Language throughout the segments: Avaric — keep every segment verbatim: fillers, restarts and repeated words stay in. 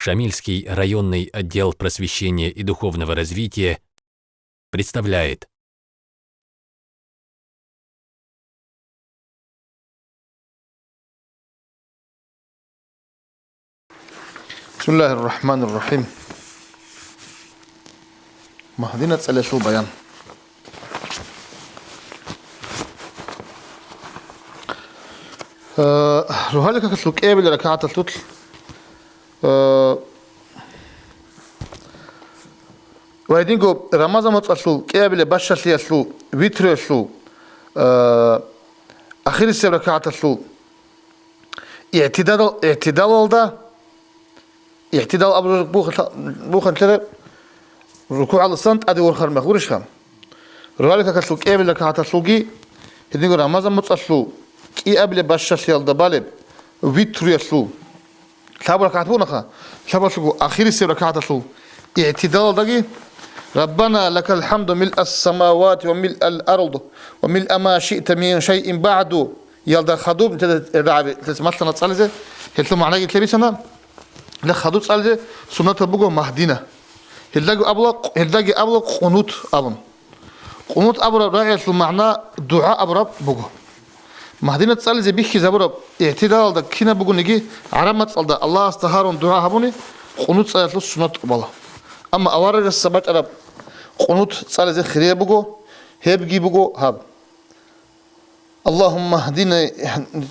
Шамильский районный отдел просвещения и духовного развития представляет. بسم الله الرحمن الرحيم. Магьдина цӀалиялъул баян. Э, рогьалил какалъул кӀиабилеб ракагӀаталъулъ, э, ва гьединго Рамазан моцӀалъул кӀиабилеб бащалъиялъул, витруялъул, э, ахирисеб ракагӀаталъул, ИгӀтидал-, игӀтидалалда, игӀтидал абураб бух-, буханлъи рукугӀалдасан тӀаде вурхараб мех гурищха? Рогьалил какалъул кӀиабилеб ракагӀаталъулги, гьединго Рамазан моцӀалъул кӀиабилеб бащалъиялда балеб витруялъул лъабго ракагӀат бугонаха, лъабго ракагӀаталъулго ахирисеб ракагӀаталъул игӀтидалалдаги, ربنا لك الحمد ملء السماوات وملء الأرض وملء ما شئت من شيء بعد, ялда хадуб, нилъеда малъана цӀализе, гьелъул магӀнаги нилъеда бицана, гьелда хадуб цӀализе суннатаб буго магьдина. Гьелдаги абула, гьелдаги абула къунут абун. Къунут абураб рагӀиялъул магӀна дугӀа абураб буго. Магьдина цӀализе бихьизабураб игӀтидалалда кинаб бугониги, гӀараб мацӀалда Аллагьасда гьарун дугӀа гьабуни, къунут цӀалиялъул суннат тӀубала. Амма аварагасда бачӀараб къунут цӀализе хирияб буго, гьебги буго гьаб. اللهم اهدني,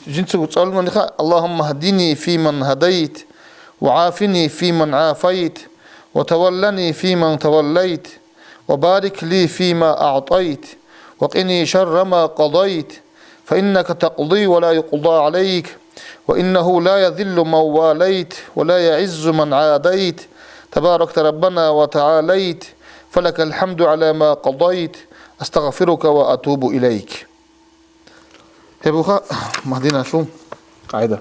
жинцаго цӀалунаниха, اللهم اهدني فيمن هديت، وعافني فيمن عافيت، وتولني فيمن توليت، وبارك لي فيما أعطيت، وقني شر ما قضيت، فإنك تقضي ولا يقضى عليك، وإنه لا يذل من واليت، ولا يعز من عاديت، تباركت ربنا وتعاليت، فلك الحمد على ما قضيت، أستغفرك وأتوب إليك. Гьеб буха магьдиналъул къагӀида.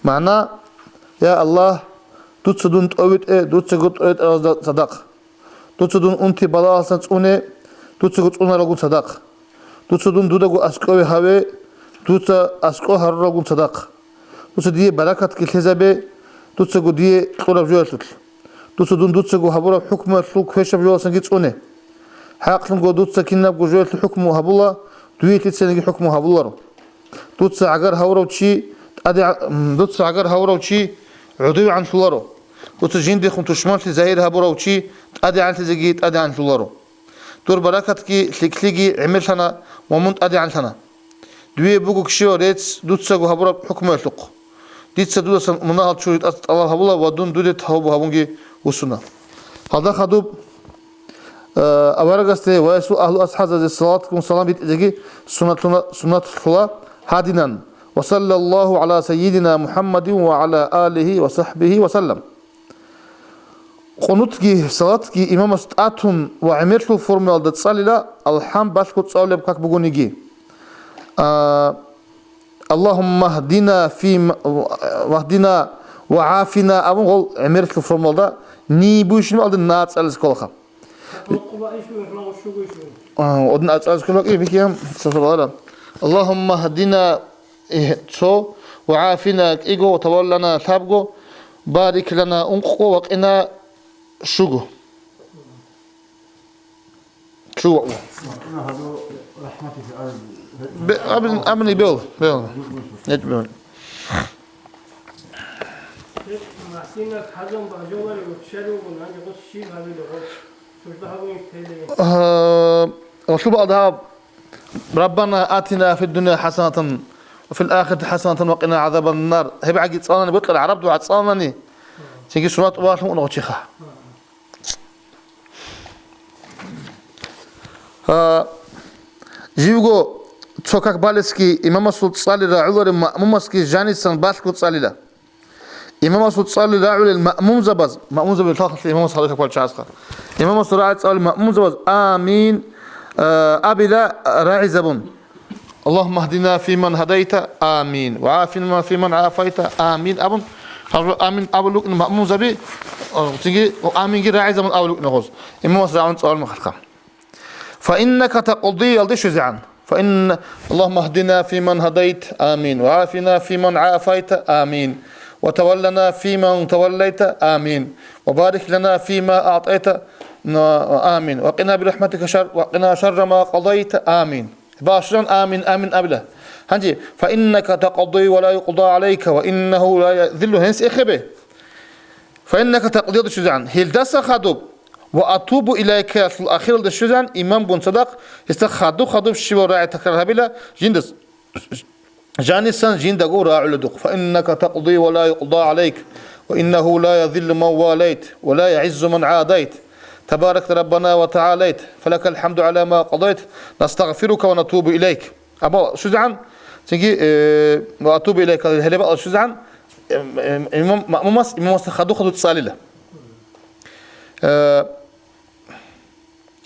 МагӀна: Я Аллагь, дуца дун тӀовитӀе, дуцаго тӀовитӀаразда цадахъ. Дуца дун унти-балагьалдасан цӀуне, дуцаго цӀунаралгун цадахъ. Дуца дун дудаго аскӀове гьаве, дуца аскӀов гьаруралгун цадахъ. Дуца дие баракатги лъезабе, дуцаго дие кьураб жоялъулъ. Дуца дун дуцаго гьабураб хӀукмуялъул квешаб жоялдасанги цӀуне. ХӀакълъунго дуца кинабго жоялъул хӀукму гьабула, дуе лъицаниги хӀукму гьабуларо. Дуца гӀагар гьавурав чи тӀаде-, м, дуца гӀагар гьавурав чи гӀодовегӀанлъуларо. Дуца жиндихъун тушманлъи загьир гьабурав чи тӀадегӀанлъизеги тӀадегӀанлъуларо. Дур баракатги лъикӀлъиги гӀемерлъана ва мун тӀадегӀанлъана. Дуе буго ккеяв рецц дуцаго гьабураб хӀукмуялъухъ. Дица дудасан мунагьал чури тӀад тӀалаб гьабула ва дун дуде тавбу гьабунги вуссуна. Гьалда хадуб, э, аварагасде ва гьесул агьлу-асхӀабзабазде салаватгун салам битӀизеги суннатлъуна-, суннатлъула гьадинан: وصلى الله على سيدنا محمد وعلى آله وصحبه وسلم. Къунутги салатги имамас тӀатун ва гӀемерлъул формаялда цӀалила, алхӀам балъго цӀалулеб как бугониги. А, اللهم اهدنا فيم-، واهدنا وعافنا абун гъол гӀемерлъул формаялда ни буйщинаб алда на цӀализе кколаха. А, одна цӀализе ккола, э, бихьи, сасабалара. اللهم اهدنا Э, цо, وعافنا кӀиго, وتولنا лъабго, بارك لنا ункъго, وقنا щуго. Щуго. Бе-, абин, абин бел, бел. Нет, бел. Гьазан бажолари ва пшаругъун, гьанже гъос щиб гьабилеб гъос? Сужда гьабун пеле. А, ва лъуба алда гьаб, ربنا آتنا في الدنيا حسنة وفي الآخرة حسنة وقنا عذاب النار. Гьеб гӀаги цӀалани бокьара, гӀараб дугӀа цӀалани. Цинги сунат тӀубалъун уна гъочиха. А, живго цо как балесги имамасул цӀали рагӀуларев маъмумасги жанисан балъго цӀалила. Имамасул цӀали рагӀулел маъмумзабаз, маъмумзаби лъалхалъе имамас гьалихьа квалчагӀасха. Имамасул рагӀи цӀали маъмумзабаз: «Амин», э, абила рагӀизабун. «اللهم اهدنا فيمن هديت، آمين. وعافنا فيمن عافيت، آمين», абун, гьаб-, «Амин» абулукӀун маъмумзаби, э, цинги «Аминги» рагӀизабун абулукӀун гъоз. Имамас рагӀун цӀалмахалха. «فإنك تقضي» ялде щвезегӀан. فإن، «اللهم اهدنا فيمن هديت، آمين. وعافنا فيمن عافيت، آمين. وتولنا فيمن توليت. آمين. وبارك لنا فيما أعطيت. آمين. وقنا برحمتك شر، وقنا شر ما قضيت. آمين. Башран амин, амин абила. Гьанже, فإنك تقضي ولا يقضى عليك، وإنه لا يذل, гьес эхебе. فإنك تقضي щвезегӀан. Гьелдаса хадуб, وأتوب إليك-ялъул ахиралда щвезегӀан, имамгун цадахъ, гьесда хадуб-хадуб щибаб рагӀи такрар гьабила, жинда жанисан жиндаго рагӀула духъ. فإنك تقضي ولا يقضى عليك، وإنه لا يذل من واليت، ولا يعز من عاديت، تباركت ربنا وتعاليت، فلك الحمد على ما قضيت، نستغفرك ونتوب إليك. Амма щвезегӀан, цинги, э, وأتوب إليك, гьелеб бакӀалда щвезегӀан, эм, эм, имам, маъмумас, имамасда хадуб-хадуб цӀалила. Э,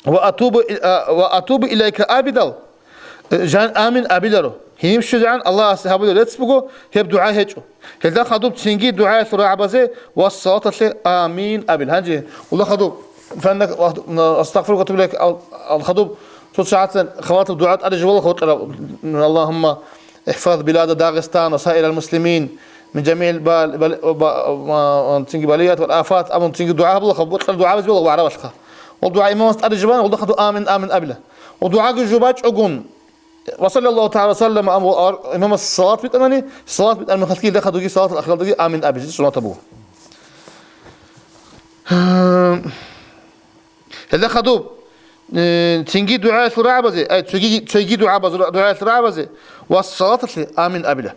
وأتوب إ-, а, وأتوب إليك абидал, э, жан амин абиларо. Гьениб щвезегӀан Аллагьасе гьабулеб рецц буго, гьеб дугӀа гьечӀо. Гьелда хадуб цинги дугӀаялъул рагӀабазе ва салаталъе амин абил. Гьанже, улда хадуб, فإنك, أستغفرك وأتوب إليك, ал, ал хадуб, цо сагӀатцин халатаб дугӀа тӀаде жувала гьоркьараб, اللهم احفظ بلاد داغستان وسائر المسلمين من جميع البال-, بال-, با-, با-, цинги балият ва афат, амун цинги дугӀа гьабула, бокьараб дугӀабазе бола ва гӀарабалъха. Ва дугӀа имамас тӀаде жубан, улда хадуб амин, амин абила. Ва дугӀаги жубачӀогун, وصلى الله تعالى وسلم, ам-, ар-, имамас салат битӀанани, салат битӀан мехалъги, лехадуги салатал ахиралдаги амин абизе суннатаб буго. Гьелда хадуб, э, цинги дугӀаялъул рагӀабазе, ай, цоги, цоги дугӀабаз, дугӀаялъул рагӀабазе ва салаталъе амин абила.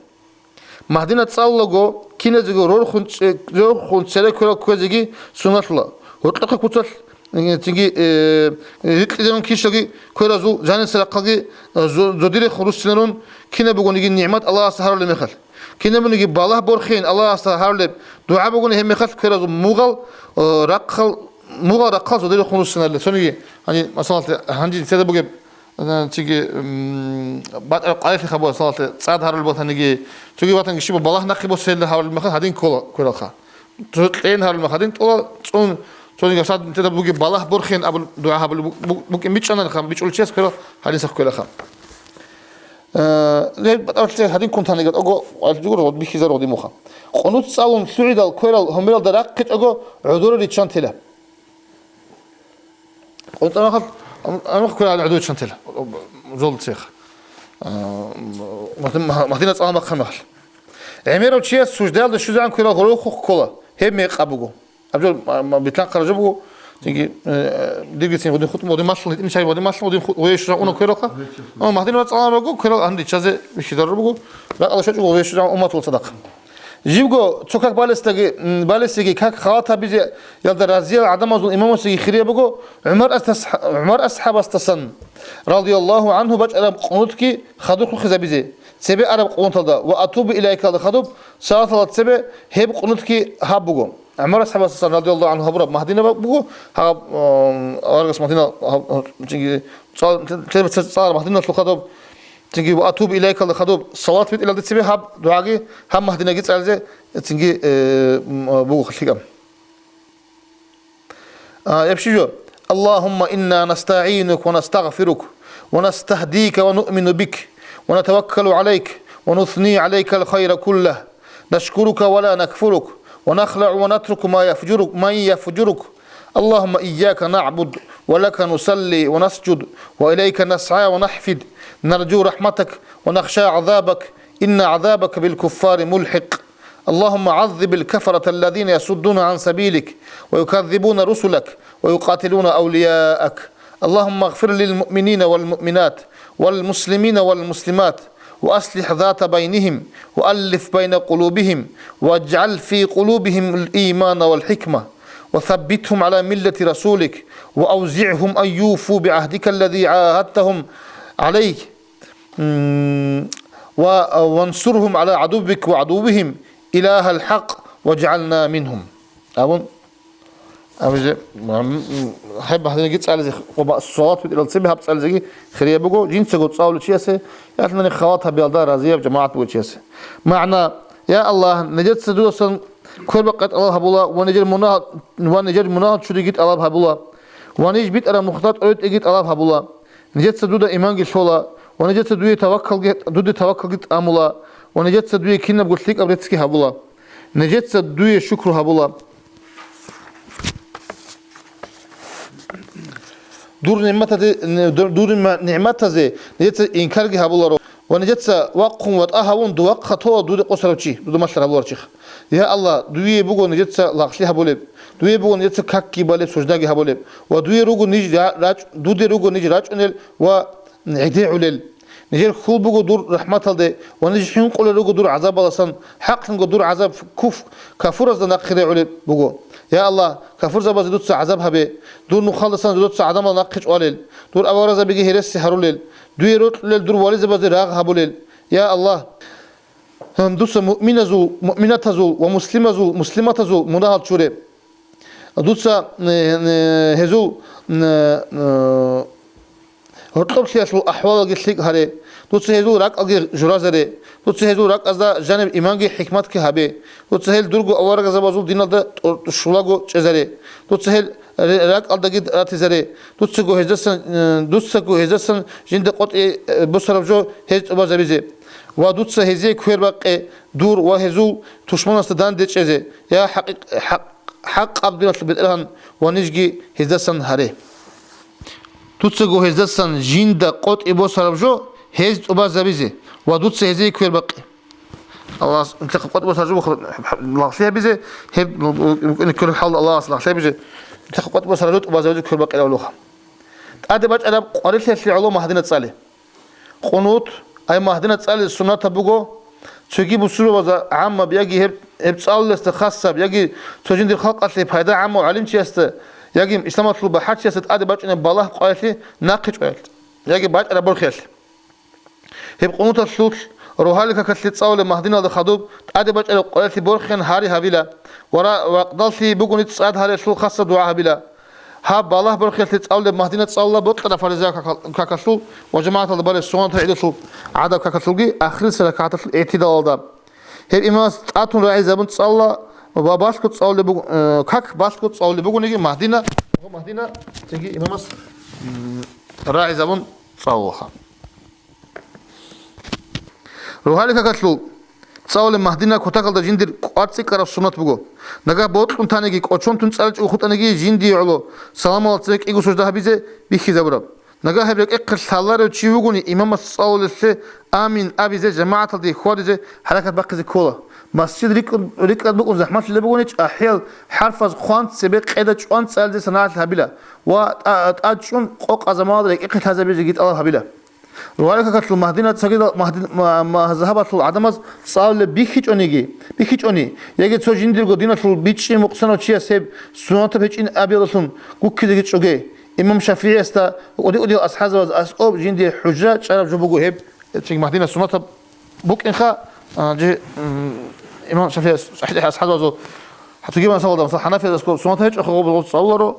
Магьдина цӀалулаго, киназего рорхун цӀе-, рорхун цере кверал кквезеги суннатлъула. Гьоркьохъе куцалъ, э, цинги, э, рикьизарун кишлъаги кверазул жаниса рахъалги, э, зо-, зодирехун руссинарун, кинаб бугониги нигӀмат Аллагьасда гьарулеб мехалъ. Кинаб бугониги балагь борхейин Аллагьасда гьарулеб дугӀа бугони гьеб мехалъ кверазул мугъал, э, рахъал, мугъал рахъал зодирехун руссинарила. Цониги, гьанже, масалалъе, гьанже цеда бугеб, Э, цинги, м, батӀа къайилъи хабула салаталъе цӀад гьарулеб батаниги, цоги батаниги щибаб балагь нахъе босейилан гьарулеб мехалъ гьадин ккола квералха. Цо кьейин гьарулеб мехалъ гьадин тӀола, цӀун, цониги сад нилъеда бугеб балагь борхейин абун дугӀа гьабулеб бу-, бу-, букӀин бичӀчӀананха, бичӀчӀулев чияс кверал гьадинса кквелаха. Э, гьеб батӀалъе гьадин ккун таниги, ого, алжугур, вот бихьизар гъодин муха. Къунут цӀалун лъугӀидал кверал гьумералда рахъичӀого гӀодоре риччан тела. КъунтӀа махал, ам-, амах ккве гӀадин гӀодове чантел, зол цех. А, Махди-, Мах-, Махдина цӀалан бахъан махал. ГӀемерав чияс суждаялда щвезегӀан кверал гъорохъухъ ккола, гьеб мекъаб буго. Абжол, ма-, ма-, битлъан хъаража буго, цинги, э, диргицин гъудин хутӀун, гъудин малъун, гьитӀин чай гъудин малъун, гъудин ху-, гъове щвезегӀан уна квералха. Ама Махдина цӀалан буго, кверал гьанди чазе бихьизарураб буго, ракӀалда щвечӀого гъове щвезегӀан умматул цадахъ. Живго цо как балесдаги, м, балесиги как халат гьабизе ялда разиял гӀадамазул имамасеги хирияб буго, ГӀумар астас-, ГӀумар асхӀабасдасан, радияллагьу гӀангьу, бачӀараб къунутги хадур хъухӀизабизе, цебе араб къунуталда ва атубу илайкалда хадуб салаталда цебе гьеб къунутги гьаб буго. ГӀумар асхӀабасдасан, радияллагьу гӀангьу, гьабураб Махдина буго, гьаб, м, аварагас Махдина, гьаб, цинги цал-, те-, те-, цал-, цалараб Махдиналъул хадуб, цинги ва атубу илайкалда хадуб салат битӀилалда цебе гьаб дугӀаги, гьаб Махдинаги цӀализе, цинги, э, м, буго лъикӀаб. А, яб щиб жо. اللهم إنا نستعينك ونستغفرك ونستهديك ونؤمن بك ونتوكل عليك ونثني عليك الخير كله نشكرك ولا نكفرك ونخلع ونترك ما يفجرك، من يفجرك. اللهم إياك نعبد ولك نصلي ونسجد وإليك نسعى ونحفد نرجو رحمتك ونخشى عذابك إن عذابك بالكفار ملحق. اللهم عذب الكفرة الذين يصدون عن سبيلك ويكذبون رسلك ويقاتلون أولياءك. اللهم اغفر للمؤمنين والمؤمنات والمسلمين والمسلمات وأصلح ذات بينهم وألف بين قلوبهم واجعل في قلوبهم الإيمان والحكمة وثبتهم على ملة رسولك وأوزعهم أن يوفوا بعهدك الذي عاهدتهم عليه و-، وانصرهم على عدوك وعدوهم إله الحق واجعلنا منهم. Абун, абизе, м, м, гьеб гьадинаги цӀализе, ва салат битӀилал цебе гьаб цӀализеги хирияб буго, жинцаго цӀалулев чиясе, ялъунани халат гьабиялда разияб жамагӀат бугев чиясе. МагӀна: Я Аллагь, нижеца дудасан квербакъи тӀалаб гьабула ва нижер мунагь-, ва нижер мунагьал чуриги тӀалаб гьабула, ва ниж битӀараб нухда тӀоритӀиги тӀалаб гьабула. Нижеца дуда иманги лъола, ва нижеца дуе таваккалги, дуде таваккалги тӀамула, ва нижеца дуе кинабго лъикӀаб реццги гьабула. Нижеца дуе шукру гьабула. Дур нигӀматазе, дур нигӀматазе нижеца инкарги гьабуларо. Ва нижеца вахъун ватӀа гьавун дувахъа тола дуда къосарав чи, дуда малъарав гьабуларав чи. Я Аллагь, дуе буго нижеца лагълъи гьабулеб, дуе буго нижеца какги балеб, суждаги гьабулеб, ва дуе руго ниж ра-, рачӀ-, дуде руго ниж рачӀунел ва гӀедегӀулел. Нижер хьул буго дур рахӀматалде ва ниж хӀинкъулел руго дур гӀазабаласан, хӀакълъунго дур гӀазаб куф-, кафуразда нахъе регӀулеб буго. Я Аллагь, кафурзабазе дуца гӀазаб гьабе, дур нухалдасан дуца гӀадамал нахъе чӀвалел, дур аварагзабиги гьереси гьарулел, дуе рокьулел дур вализабазе рагъ гьабулел. Я Аллагь, дуца муъминазул, муъминатазул ва муслимазул, муслиматазул мунагьал чуре. Дуца, э, э, гьезул, э, э, гьоркьоблъиялъул ахӀвалалги лъикӀ гьаре. Дуца гьезул ракӀалги журазаре. Дуца гьезул ракӀазда жаниб иманги хӀикматги гьабе. Дуца гьел дурго аварагзабазул диналда тӀо-, щулаго чӀезаре. Дуца гьел ре-, ракӀалдаги ратизаре. Дуцаго гьездасан, э, дуцаго гьездасан жинда къотӀи, э, босараб жо гьез тӀубазабизе. Ва дуца гьезие квербакъе дур ва гьезул тушманасда дандечӀезе. Я хӀакъикъ-, хӀакъ-, хӀакъаб диналъул БетӀергьан ва нижги гьездасан гьаре. Дуцаго гьездасан жинда къотӀи босараб жо гьез тӀубазабизе ва дуца гьезие квербакъе. Аллагьас нилъехъе къотӀи босараб жо лагълъи гьабизе, гьеб букӀине кколеб хӀалда Аллагьас лагълъи гьабизе, нилъехъе къотӀи босараб жо тӀубазабизе квербакъилавлуха. ТӀаде бачӀараб къварилъиялъе гӀоло магьдина цӀале. Къунут, ай магьдина цӀализе суннатаб буго, цоги бусурбабазда гӀаммаб яги гьеб, гьеб цӀалулесда хасаб, яги цо жиндир халкъалъе пайда гӀаммав гӀалимчиясда, яги исламалъул бахӀарчиясда тӀаде бачӀунеб балагь къварилъи нахъе чӀваялъ, яги бачӀараб борхиялъе. Гьеб къунуталъулъ рогьалил какалъе цӀалулеб магьдиналда хадуб тӀаде бачӀараб къварилъи борхиялъ гьари гьабила ва ра-, ракъдалъи бугони цӀад гьариялъул хасаб дугӀа гьабила. Гьаб балагь борхиялъе цӀалулеб магьдина цӀалула бокьараб фариза какал-, какалъул ва жамагӀаталда балеб суннатал гӀидалъул гӀадаб какалъулги ахирисеб ракагӀаталъул игӀтидалалда. Гьеб имамас тӀатун рагӀизабун цӀалула ва балъго цӀалулеб буг-, э, как балъго цӀалулеб бугониги магьдина, магьдина цинги имамас, м, рагӀизабун цӀалулаха. Рогьалил какалъул цӀалулеб магьдина кутакалда жиндир кӀвар цӀикӀкӀараб суннат буго. Нагагь бокьун таниги, кӀочон тун цӀаличӀого хутӀаниги жиндие гӀоло, саламалда цебе кӀиго сужда гьабизе бихьизабураб. Нагагь гьеб рекӀехъе лъаларев чи вугони, имамас цӀалулелъе амин абизе, жамагӀаталде хьвадизе хӀаракат бахъизе ккола. Масжид рикӀкӀад, рикӀкӀад букӀун захӀмалъулеб бугони, чӀахӀиял хӀарфаз хъван цебе къеда чӀван цӀализе санагӀалъи гьабила ва тӀа-, тӀад чӀун къокъа заманалда рекӀехъе лъазабизеги тӀалаб гьабила. Рогьалил какалъул магьдина цогидал магьдин-, ма-, мазгьабалъул гӀадамаз цӀалулеб бихьичӀониги, бихьичӀони, яги цо жиндирго диналъул бичӀчӀи мукъсанав чияс гьеб суннатаб гьечӀин абиялдалъун гуккизеги чӀоге. Имам ШафигӀиясда ва кӀуди-кӀудиял асхӀазабаз аскӀоб жиндие хӀужа чӀараб жо буго гьеб, цинги магьдина суннатаб букӀинха, а, жи, м, имам ШафигӀияс, СахӀихӀ асхӀабазул, цоги мазгьабалда, масала, хӀанафиязда суннат гьечӀоха, гъоб-, гъоб цӀалуларо,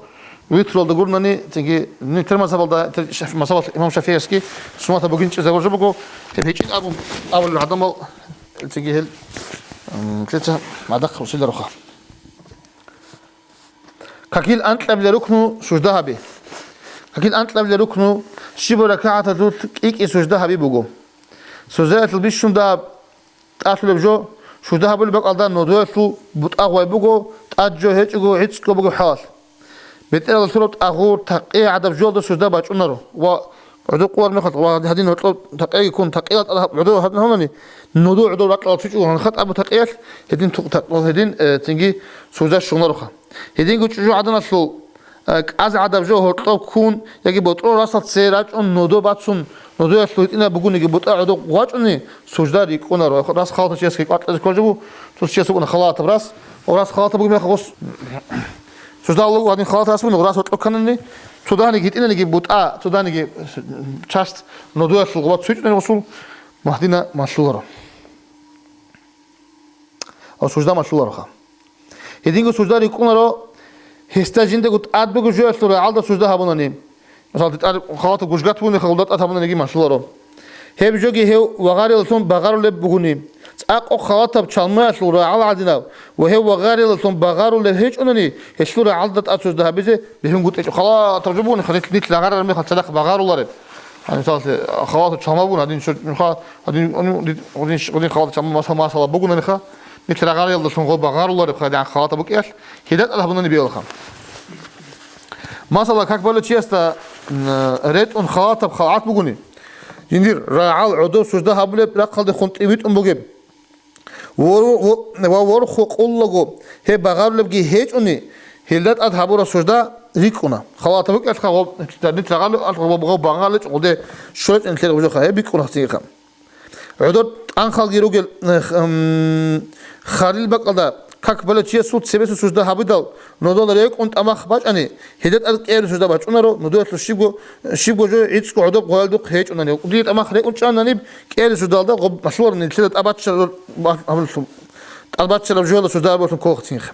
витралда гурнани, цинги нитер мазгьабалда, тер шаф-, масала, имам ШафигӀиясги суннатаб бугин чӀезабуржа буго, гьеб гьечӀин абун, абулел гӀадамал, цинги гьел, м, лъица мадахъ русилароха. Какил анкьабилеб рукну сужда гьаби. Какил анкьабилеб рукну щибаб ракагӀаталъулъ кӀи-кӀи сужда гьаби буго. Суждаялъул бищунда тӀалъулеб жо, сужда гьабулеб бакӀалда нодоялъул бутӀа гъвай буго, тӀад жо гьечӀого гӀицӀго бугеб хӀалалъ. БетӀералда лъураб тӀагъур, такъия гӀадаб жоялда сужда бачӀунаро ва гӀодор къулар мехалъ ва гьадин гьоркьоб такъияги ккун, такъиялда тӀад гьаб-, гӀодор гьадин гьавнани, нодо гӀодор ракьалда цӀучӀого гьанха тӀабу такъиялъ, гьедин ту-, такъ-, гьедин, э, цинги сужда щунароха. Гьединго чӀужугӀаданалъул, э, кӀаз гӀадаб жо гьоркьоб ккун яги ботӀрол расалъ цее рачӀун нодо бацун, нодоялъул гьитӀинаб бугониги бутӀа гӀодо гъвачӀуни, сужда рикӀкӀунаро. Рас халатав чиясги кӀватӀлъизе кколеб жо буго, цо чияс вукӀуна халатаб рас, ва рас халатаб бугеб мехалъ гъос Сужда гьабулев гьадин халатаб рас вугони, рас гьоркьоб кканани, цо дагьаниги гьитӀинаниги бутӀа, цо дагьаниги часть нодоялъул гъуба цо гьечӀони гъосул магьдина малъуларо. Ва сужда малъулароха. Гьединго сужда рикӀкӀунаро, гьесда жиндаго тӀад бугеб жоялъул рагӀалда сужда гьабунани. Мисал, дитӀар халатаб гужгат бугони, халда тӀад гьабунаниги малъуларо. Гьеб жоги гьев вагъарилалъун багъарулеб бугони, цӀакъго халатаб чалмаялъул рагӀал гӀадинав ва гьев вагъарилалъун багъарулев гьечӀунани, гьелъул рагӀалда тӀад сужда гьабизе бегьунгутӀичӀо. Халатаб жо бугониха, нилъ, нилъ рагъарараб мехалъ цадахъ багъарулареб. Гьаниб, мисалалъе, халатаб чалма бугони, гьадин, гьадин, гьадин, гьадин халатаб чалма масал-, масала бугонаниха, Нилъ рагъариялдалъун гъоб багъарулареб хадагӀан халатаб букӀиялъ, гьедатӀад гьабунани биялха. Масала, как балев чиясда, м, ретӀун халатаб халгӀат бугони, жиндир рагӀал гӀодов сужда гьабулеб рахъалдехун тӀибитӀун бугеб, ва, ва, ва ворху къуллаго гьеб багъарулебги гьечӀони, гьелда тӀад гьабураб сужда рикӀкӀуна. Халатаб букӀиялъха гъоб, нилъ рагъалев алъ гъоб, гъоб багъарулечӀо, гъуде щвечӀун нилъер гъужаха, гьеб бикӀкӀуна цинги. ГӀодор тӀанхалги ругел, э, х-, м, харил бакӀалда, как балев чиясул цебесул сужда гьабидал, нодол рекӀун тӀамах бачӀани, гьедетӀад кӀиабилеб сужда бачӀунаро, нодоялъул щибго, щибго жо гӀицӀго гӀодоб гъоялдухъ гьечӀунани. Кудие тӀамах рекӀун чӀананиб, кӀиабилеб суждалда гъоб малъуларо нилъеда тӀад баччараб, тӀад баччараб жоялда сужда гьабулелъун кколахцинха.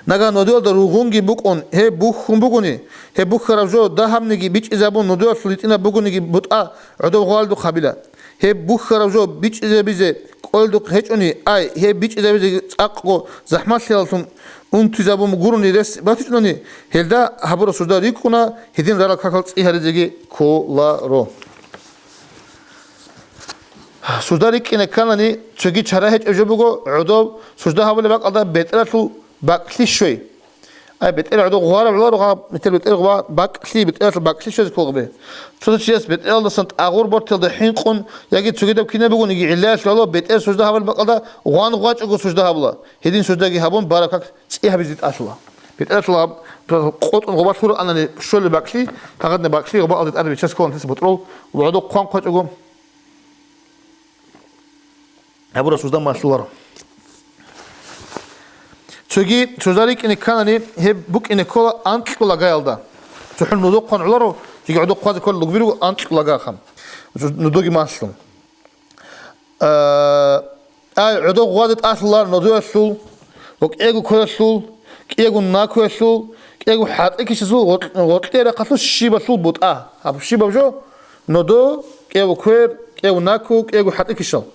Нагагь нодоялда ругъунги букӀун, гьеб бухьун бугони, гьеб бухьараб жо дагьабниги бичӀчӀизабун нодоялъул гьитӀинаб бугониги бутӀа гӀодоб гъоялдухъ гьабила. Гьеб бухьараб жо бичӀчӀизабизе кӀолдухъ гьечӀони, ай, гьеб бичӀчӀизабизе цӀакъго захӀмалъиялъун унтизабун гурони рес батичӀунани, гьелда гьабураб сужда рикӀкӀуна, гьедин рарал какал цӀи гьаризеги кколаро. Сужда рикӀкӀине кканани, цоги чара гьечӀеб жо буго, гӀодов сужда гьабулеб бакӀалда бетӀералъул бакӀлъи щвей. Ай, бетӀер гӀодов гъвараб гӀоларо, гъа-, метер бетӀер гъва-, бакӀлъи, бетӀералъул бакӀлъи щвезе кколебе. Цо-цо чияс бетӀералдасан тӀагъур бортелда хӀинкъун яги цогидаб кинаб бугониги гӀиллаялъ гӀоло бетӀер сужда гьабулеб бакӀалда гъван гъвачӀого сужда гьабула. Гьедин суждаги гьабун, баракат цӀи гьабизе тӀалъула. БетӀералъул гьаб-, къотӀун гъоба лъураанани щолеб бакӀлъи, гьагъадинаб бакӀлъи гъоба алде тӀаде биччазе кколан, гьес бутӀрул ва гӀодов хъван хъвачӀого. Гьабураб сужда малъуларо. Цоги сужда рикӀкӀине кканани, гьеб букӀине ккола анкьго лагаялда. ЦохӀо нудухъ хъван гӀоларо, цоги гӀодов хъвазе кколел лугби руго анкьго лагаха. Нудоги малъун. А, ай, гӀодов гъвазе тӀалъулар нодоялъул ва кӀиего квералъул, кӀиего накуялъул, кӀиего хӀатӀикищазул гъоркь-, гъоркье рахъалъул щибалъул бутӀа. Гьаб щибаб жо? Нодо, кӀиего квер, кӀиего наку, кӀиего хӀатӀикищал.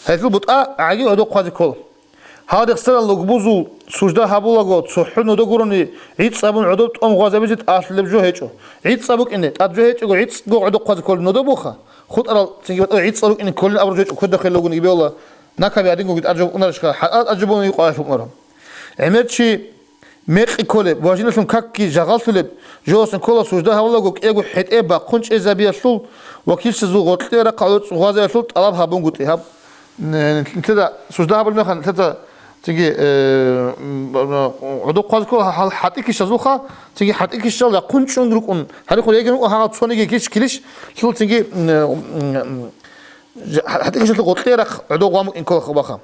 Гьелъул бутӀа гӀаги гӀодов хъвазе ккола. Гьал рехсарал лугбузул сужда гьабулаго, цохӀо нодо гурони, гӀицӀабун гӀодоб тӀом гъвазабизе тӀалъулеб жо гьечӀо. ГӀицӀаб букӀине, тӀад жо гьечӀого, гӀицӀго гӀодоб хъвазе кколеб нодо буха. ХутӀарал цинги батӀа гӀицӀал рукӀине кколин абураб жо гьечӀо, кодахъе лугун гибеяла, накаби гьадинго тӀад жо букӀунарищха, хӀатӀал тӀад жо бугониги къварилъ букӀунаро. ГӀемер чи мекъи кколеб, важиналъун какги жагъаллъулеб, жоласан ккола сужда гьабулаго кӀиего хӀетӀе бахъун чӀезабиялъул ва килщазул гъоркье рахъал гӀоцӀ гъвазаялъул тӀалаб гьабунгутӀи гьаб. Нилъеда сужда гьабулеб мехалъ, нилъеца цинги, э, м, гӀодоб хъвазе ккола гьал хӀатӀикищазулха, цинги хӀатӀикищал рахъун чӀун рукӀун, гьарихъун регин рукӀун гьагъал цониги килщ-, килищ, лъул цинги, м, м, м, хӀатӀикищалъул гъоркье рахъ гӀодов гъван букӀин ккола хабаха.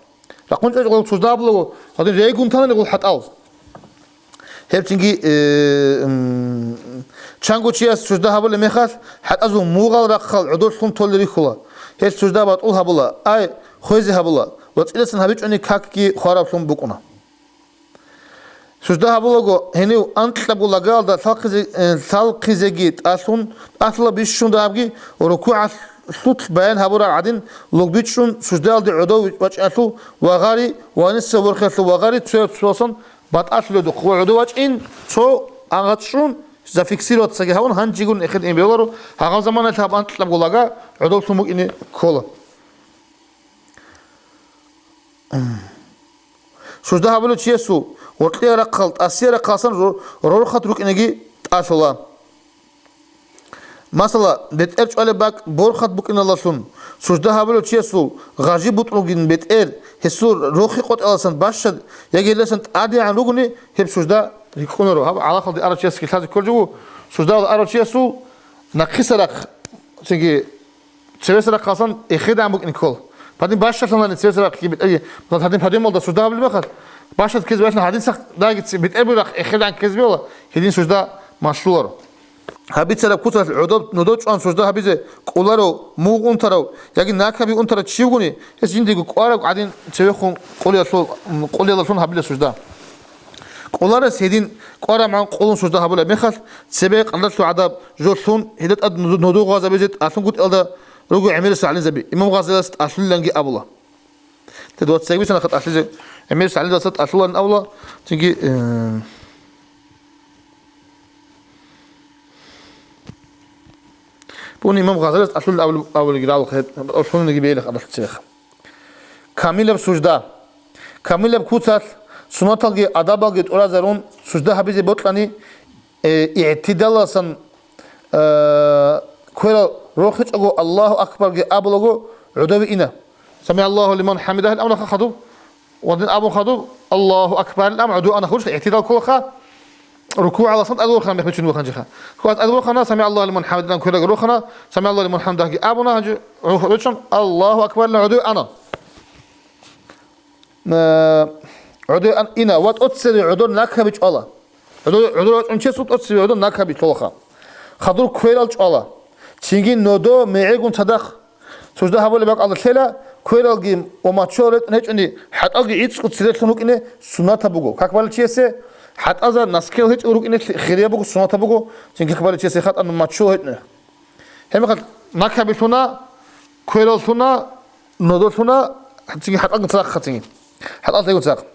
Рахъун чӀвечӀого гъол сужда гьабулаго, гьадин регун танани гъол хӀатӀал. Гьеб цинги, э, м, чанго чияс сужда гьабулеб мехалъ, хӀатӀазул мугъал рахъал гӀодорлъун толел рихьула. Гьел сужда батӀул гьабула, ай, хвезе гьабула, ва цӀидасан гьабичӀони какги хвараблъун букӀуна. Сужда гьабулаго, гьенив анкьабго лагаялда лъалхъизе-, э, лъалхъизеги тӀалъун, тӀалъула бищун дагьабги, рукугӀалъулъ баян гьабураб гӀадин, лугби чӀун суждаялде гӀодов вачӀиналъул вагъари ва гьаниса ворхиялъул вагъари цояб цоясан батӀалъуледухъ ва гӀодов вачӀин цо агъа чӀун, зафиксироваться гьавун, гьанжегун эхед ин бегьуларо, гьагъаб заманалъ гьаб анкьабго лага гӀодовлъун букӀине ккола. Сужда гьабулев чиясул гъоркье рахъал, тӀасие рахъалсан ро-, рорхат рукӀинеги тӀалъула. Масала, бетӀер чӀвалеб бакӀ борхат букӀиналдалъун, сужда гьабулев чиясул гъажи бутӀрулгин бетӀер, гьесул рохи къотӀаласан бащад яги гьелдасан тӀадегӀан ругони, гьеб сужда рикӀкӀунаро. Гьаб гӀалахалде арав чиясги лъазе кколчӀого, суждалда арав чиясул нахъисарахъ, цинги цевесарахъалсан эхедегӀан букӀин ккола. Гьадин бащалъанани цевесарахъги бетӀерги, гьадин подъёмалда сужда гьабулеб мехалъ, бащад ккезе валъун гьадин сах-, даги ци-, бетӀер бугеб рахъ эхедегӀан ккезе бегьула, гьедин сужда малъуларо. Гьабицараб куцалъ гӀодоб нодо чӀван сужда гьабизе кӀоларав, мугъ унтарав яги накаби унтарав чи вугони, гьес жиндиего кӀвараб гӀадин цевехун къулиялъул-, м, къулиялдалъун гьабила сужда. КӀоларас гьедин кӀвараб магӀун къулун сужда гьабулеб мехалъ, цебе къалъалъул гӀадаб жо лъун, гьелда тӀад нуду-, нудугъ гъазабизе тӀалъунгутӀиялда руго гӀемерисел гӀалимзаби, имам Гъазалияс тӀалъулиланги абула. Те двадцать семь бицана хатӀ тӀалъизе, гӀемерисел гӀалимзабаца тӀалъуларин абула, цинги, э, буни имам Гъазалияс тӀалъулел абули-, абулиги ралухъе, тӀалъулелги бегьилаха тӀалъуцеха. Камилаб сужда. Камилаб куцалъ, суннаталги адабалги тӀуразарун сужда гьабизе бокьани, э, игӀтидалалсан, э, кверал рохичӀого Аллагьу акбарги абулаго гӀодове ина. СамигӀаллагьу лиман хӀамидагь абуна хадуб, ва дин абун хадуб, Аллагьу акбар ам гӀодов ана хурш игӀтидал кколаха, рукугӀаласан тӀадвурхана мехбичун вуханчиха. Хвас тӀадвурхана, самигӀаллагьу лиман хӀамидагь кверал рохана, самигӀаллагьу лиман хӀамидагьги абуна, гьанже рухичӀун Аллагьу акбар гӀодов ана. Э, гӀодор ан-, ина ва тӀоцере гӀодор накаби чӀвала. ГӀодор, гӀодор вачӀун чесул тӀоцере гӀодор накаби лъолаха. Хадур кверал чӀвала. Цинги нодо мегӀегун цадахъ сужда гьабулеб бакӀалда лъела, квералги ва мачо ретӀун гьечӀони, хӀатӀалги гӀицӀго церелъун рукӀине суннатаб буго. Как балел чиясе хӀатӀаза наскел гьечӀого рукӀине хирияб буго, суннатаб буго, цинги как балел чиясе хатӀан мачо гьечӀони. Гьебмехалъ накабилъуна, квераллъуна, нодолъуна, цинги хӀатӀалги цадахъ, цинги. ХӀатӀал тегун цадахъ.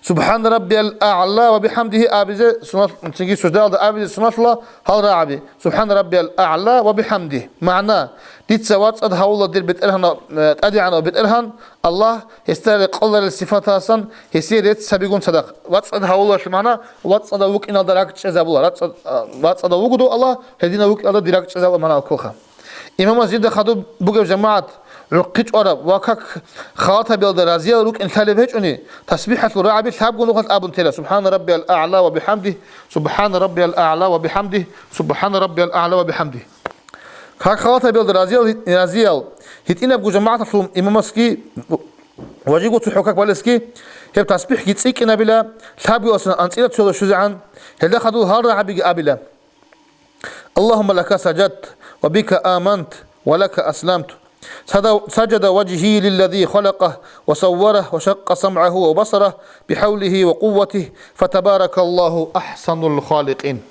Субхана раббиял а'ла ва бихамдихи абизе сунат, цинги суждаялда абизе сунатла гьал рагӀаби. Субхана раббиял а'ла ва бихамдихи. МагӀна: дица вацӀцӀад гьавула дир БетӀергьанав, э, ТӀадегӀанав БетӀергьан, Аллагь, гьесда рекъоларел сифатасан гьесие рецц гьабигун цадахъ. ВацӀцӀад гьавулалъул магӀна, вацӀцӀадав вукӀиналда ракӀчӀезабула. РацӀцӀад-, а, вацӀцӀадав вугодав Аллагь, гьединав вукӀиналда дир ракӀчӀезабула магӀна кколха. Имамас жинда хадуб бугеб жамагӀат гӀухъи чӀвараб ва как халатабиялда разиял рукӀин лъалеб гьечӀони, тасбихӀалъул рагӀаби лъабго нухалъ абун тела: Субхана раббиял а'ла ва бихамдихи, Субхана раббиял а'ла ва бихамдихи, Субхана раббиял а'ла ва бихамдихи. Как халатабиялда разиял, разиял гьитӀинабго жамагӀаталъул имамасги ва жиго цохӀо как балесги гьеб тасбихӀги цӀикӀкӀинабила, лъабгоясун анцӀила цоялда щвезегӀан, гьелда хадур гьал рагӀабиги абила: Аллагьумма лака сажадту ва бика аманту ва лака асламту. Сада-, сажада важгьи лиллади халакъагьу ва савварагьу ва шакъа самгӀагьу ва басарагьу бихӀавлигьи ва къувватигьи, фатабаракаллагьу ахӀсанул халикъин.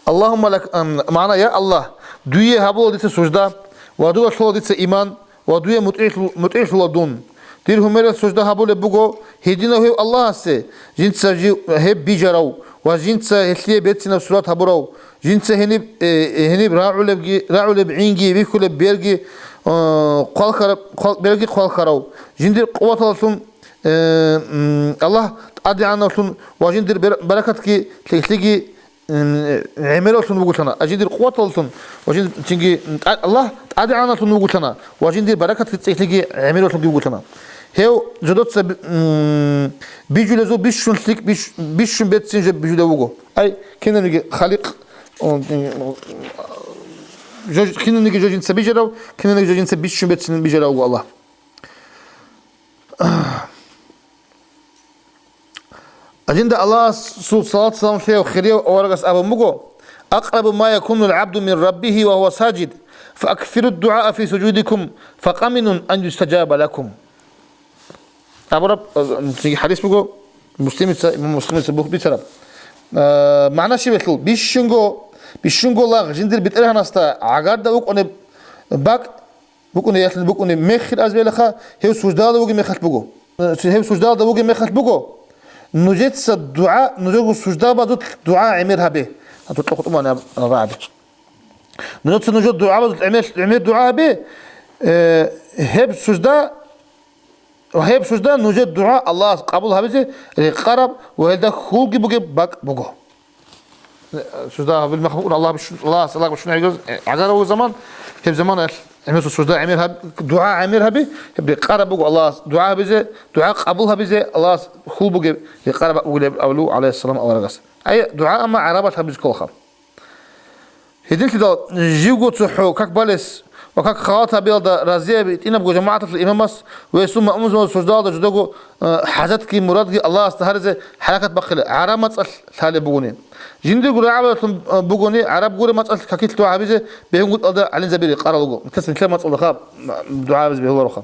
Аллагьумма лак-, ам, магӀна: я Аллагь, дуе гьабула дица сужда ва дуе лъула дица иман, ва дуе мутӀигӀлъу-, мутӀигӀлъула дун. Дир гьумерал сужда гьабулеб буго гьединав гьев Аллагьасе, жинца жив гьеб бижарав ва жинца гьелъие берцинаб сурат гьабурав, жинца гьениб, э, гьениб рагӀулебги, рагӀулеб гӀинги, бихьулеб берги, э, хъвалхараб, хъвал-, берги хъвалхарав, жиндир къуваталлъун, э, м, Аллагь ТӀадегӀанавлъун ва жиндир бер-, баракатги лъикӀлъиги м, гӀемераллъун вугулъана, а жиндир къуваталлъун ва жиндир цинги, м, тӀа-, Аллагь ТӀадегӀанавлъун вугулъана ва жиндир баракат цӀикӀлъиги гӀемераллъунги вугулъана. Гьев жодоца би-, м, бижулезул бищун лъикӀ, биш-, бищун берцин жо бижулев вуго. Ай, кинаниги халикъ, о, жо-, кинаниги жо жинца бижарав, кинаниги жо жинца бищун берцин бижарав вуго Аллагь. Жинда Аллагьасул салат-салам лъеяв хирияв аварагас абун буго: «Акърабу ма якунул гӀабду мин раббигьи ва гьува сажид, фа аксиру дугӀаа фи сужудикум, фа къаминун ан юстажаба лакум». Абураб, э, циги хадис буго, Муслимица, имам Муслимица бух бицараб. Э, магӀна щибелъул, бищунго, бищунго лагъ жиндир БетӀергьанасда гӀагарда вукӀунеб бакӀ, букӀунеб, ялъун букӀунеб мехир азбелаха, гьев суждала вугеб мехалъ буго. Э, гьев суждалда вугеб мехалъ буго. Нужеца дугӀа, нужего суждабазул дугӀа гӀемер гьабе. ГьатӀулъа хутӀумани аб-, аб-, аб-. Нужеца нужер дугӀабазул гӀемер, гӀемер дугӀа гьабе. Э, гьеб сужда, гьеб сужда нужер дугӀа Аллагьас къабул гьабизе рекъараб ва гьелда хьулги бугеб бакӀ буго. Сужда гьабил мехалъ букӀун Аллагь бищун, Аллагьас Аллагь бищун гӀагар-, гӀагарав заман, гьеб заманаялъ гӀемерсул сужда гӀемер гьаб-, дугӀа гӀемер гьаби, гьеб рекъараб буго Аллагьас дугӀа гьабизе, дугӀа къабул гьабизе Аллагьас хьул бугеб рекъараб бугилеб абулев, гӀалайгьиссалам, аварагас. Ай, дугӀа амма гӀарабалъ гьабизе кколаха. Гьединлъидал живго цохӀо как балес ва как халат гьабиялда разияб гьитӀинабго жамагӀаталъул имамас ва гьесул маъмумзабаз суждалда жудаго, э, хӀажатги мурадги Аллагьасда гьаризе хӀаракат бахъила, гӀараб мацӀалъ лъалеб бугони. Жиндирго рагӀабалъун, э, бугони, гӀараб гуреб мацӀалъ какилъ дугӀа гьабизе бегьунгутӀалда гӀалимзаби рекъарал руго. Мисалалъе, нилъер мацӀалдаха дугӀа гьабизе бегьулароха.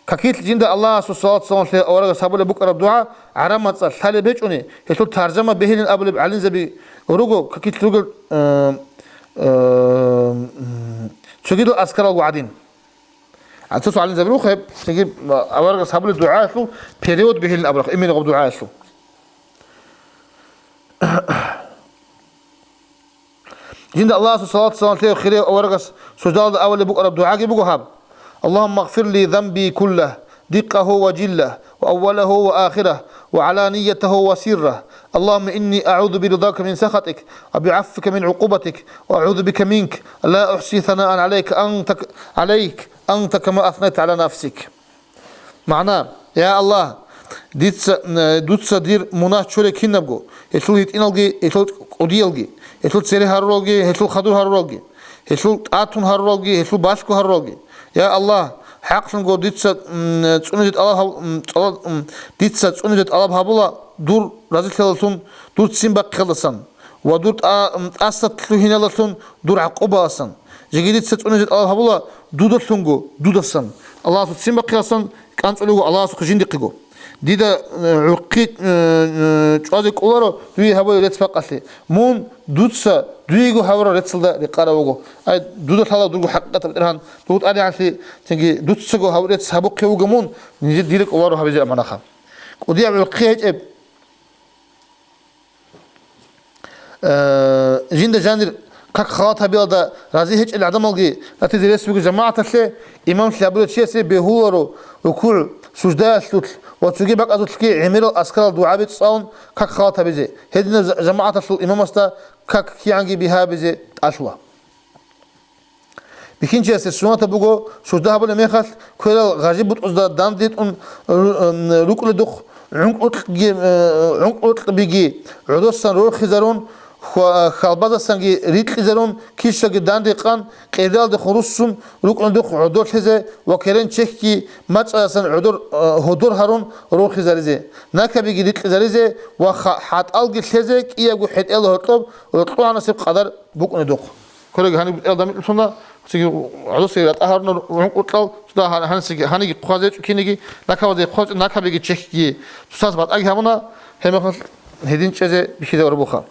Какилъ жинда Аллагьасул салат-салам лъеяв аварагас гьабулеб букӀараб дугӀа гӀараб мацӀалъ лъалеб гьечӀони, гьелъул таржама бегьилин абулеб гӀалимзаби руго, какилъ ругел, э, э, м, цогидал азкаралго гӀадин. ГӀадсасул гӀалимзаби рухъ гьеб, цинги аварагас гьабулеб дугӀаялъул перевод бегьилин абураб, именно гьаб дугӀаялъул. Жинда Аллагьасул салат-салам лъеяв хирияв аварагас суждалда авалеб букӀараб дугӀаги буго гьаб: «Аллагьумма гъфир ли занби куллагь, دقه وجله، وأوله وآخره، وعلانيته وسره. اللهم إني أعوذ برضاك من سخطك، وبعفوك من عقوبتك، وأعوذ بك منك، لا أحصي ثناء عليك أنت، عليك أنت كما أثنيت على نفسك. МагӀна: Я Аллагь, дица, м, дуца дир мунагь чуре кинабго, гьелъул гьитӀиналги, гьелъул кӀудиялги, гьелъул цере гьаруралги, гьелъул хадур гьаруралги, гьелъул тӀатун гьаруралги, гьелъул балъго гьаруралги. Я Аллагь, хӀакълъунго дица, м, цӀунизе тӀалаб гьаб-, м, цӀала-, м, дица цӀунизе тӀалаб гьабула дур разилъиялдалъун, дур ццин бахъиялдасан ва дур тӀа-, м, тӀаса лъугьиналдалъун дур гӀакъубалдасан. Жеги дица цӀунизе тӀалаб гьабула дудалъунго, дудасан, Аллагьасул ццин бахъиялдасан, кӀанцӀулев вуго Аллагьасухъе жиндихъего. Дида, э, гӀурхъи, э, э, чӀвазе кӀоларо дуе гьабулеб рецц-бакъалъе. Мун дуца дуего гьабураб реццалда рекъарав вуго. Ай, дуда лъала дурго хӀакъикъат, БетӀергьан, дур тӀадегӀанлъи, цинги дуцаго гьаб-, рецц гьабухъе вуго мун, нижер дир кӀоларо гьабизе аманаха. КӀудияб гӀурхъи гьечӀеб. Э, жинда жанир как халат гьабиялда рази гьечӀел гӀадамалги ратизе рес буго жамагӀаталъе, имамлъи гьабулев чиясе бегьуларо рукугӀ, суждаялъулъ ва цоги бакӀазулъги гӀемерал аскарал дугӀаби цӀалун как халат гьабизе. Гьединаб жа-, жамагӀаталъул имамасда как кигӀанги бигьа гьабизе тӀалъула. Бихьинчиясе суннатаб буго, сужда гьабулеб мехалъ, кверал гъажи бутӀузда дандитӀун ру-, м, рукӀуледухъ гӀункӀукьги, э, гӀункӀукьбиги гӀодосан рорхизарун, хва-, хьалбазасанги рикьизарун, килщалги дандекъан, къералдехун руссун, рукӀунедухъ гӀодор лъезе ва керен чехьги мацӀалъасан гӀодор, э, гьодор гьарун рорхизаризе, накабиги рикьизаризе ва ха-, хӀатӀалги лъезе кӀиябго хӀетӀел гьоркьоб гьоркьогӀанасеб къадар букӀунедухъ. Квералги гьаниб бутӀел дандитӀун, цинги гӀодоса ратӀа гьаруна гӀункӀукьал, цо гьа-, гьанисеги, гьаниги хъвазе гьечӀо киниги, накабазе хъвачӀо, накабиги чехьги цоцаз батӀаги гьабуна, гьеб мехалъ гьедин чӀезе бихьизабурабуха.